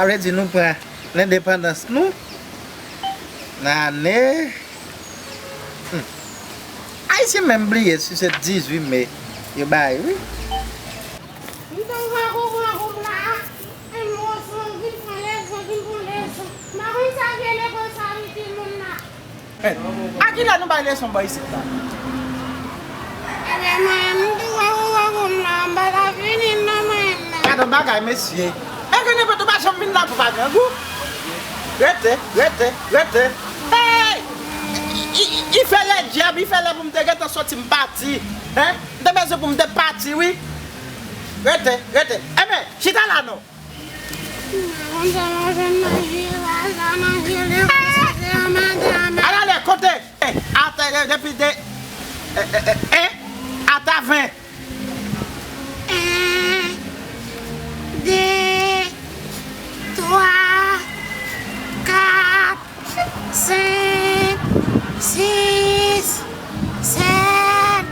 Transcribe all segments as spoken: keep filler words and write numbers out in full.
Vle di nou pran lendepandans nou nan ane, hmm. Ayisyen menm bliye si se dizuit me yo bay, wi. M t anvi konprann kòm la, e m wè son vin pran leson, vin pran leson. M pa konn sa vye lekòl sa mete moun la. A kilè nou bay leson bò isit la? Ebyen, mwen, m tou wè ou wè kòm la, m pa ta vini non, mwen, la. Gad yon bagay, mesye. E gen nenpòt ou pa janm vin la pou pa grangou. Rete, rete, rete. Hey! I, i, i fè lè dyab, i fè lè pou m te gentan soti, m pati. Hein? M te bezwen pou m te pati, wi. Rete, rete. Enben, chita la non. Ala ale, konte. Eh, ata, eh, depi de, eh, eh, eh, eh, ata ven. En, de, twa, kat, senk, sis, sèt,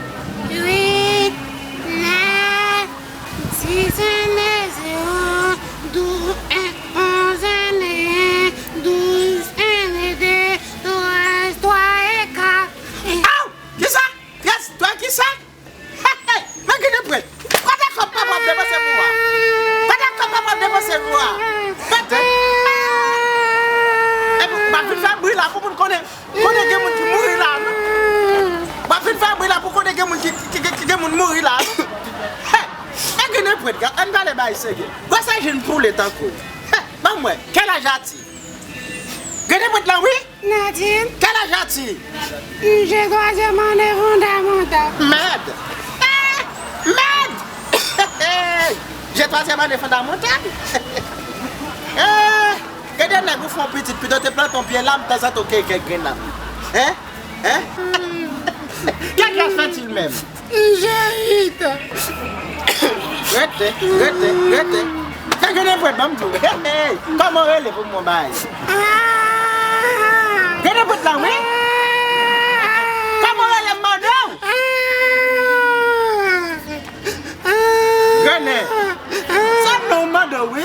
uit, nèf, dis, en, zewo, dou-, en, onz, en, en, douz, en, de, trèz, twa e kat. Aw! Kisa? Trèz, twa, kisa? Hey, hey, men ki de prèt. Kote kòb papa ap depanse pou a? Kote kòb papa ap depanse pou a? Rete. Epi, w ap vin fè bri la pou moun konnen, konnen gen moun ki mouri la, non? W ap vin fè bri la pou konnen gen moun ki, ki, ki, ki gen moun mouri la, non? Hey, men ki de prèt, gad, ann pale bagay serye. Gwo sa jin poule tankou. Hey, ban m wè, kèl aj a ti? Gen de prèt la, wi. Nadine. Kèl aj a ti? J'ai twazyèm ane fondamantal. Mèd! Eh! Mèd! J'ai twazyèm ane fondamantal? Eh! Gen de nèg ou fè yon pitit, pito te plante yon pye lam, tanzantan ou keye kèk grenn lam. Hein? Hein? Kèk laj fèt il menm? J'ai huit ans. Rete, rete, rete. Fè gen de prèt, ban m di w. Hey, hey. Kòman w rele pou m wè yon bagay? Ah! Gen de prèt la, wi. Kòman w rele, m mande w? Ah! Grennen. Sa m non w mande w, wi.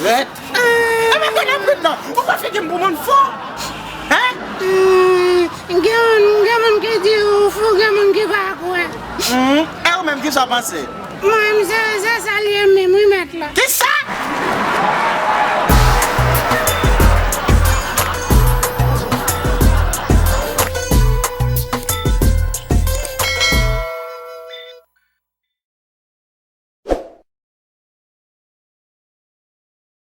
Rete. Ebyen, konnen prèt nan, ou pran figi m pou moun fou. Hein? Hmm, gen moun, gen moun ki di ou fou, gen moun ki pa kwè. Hmm, e ou menm, kisa w panse? Mwen, se, se sa l ye menm, wi, mèt la. Ki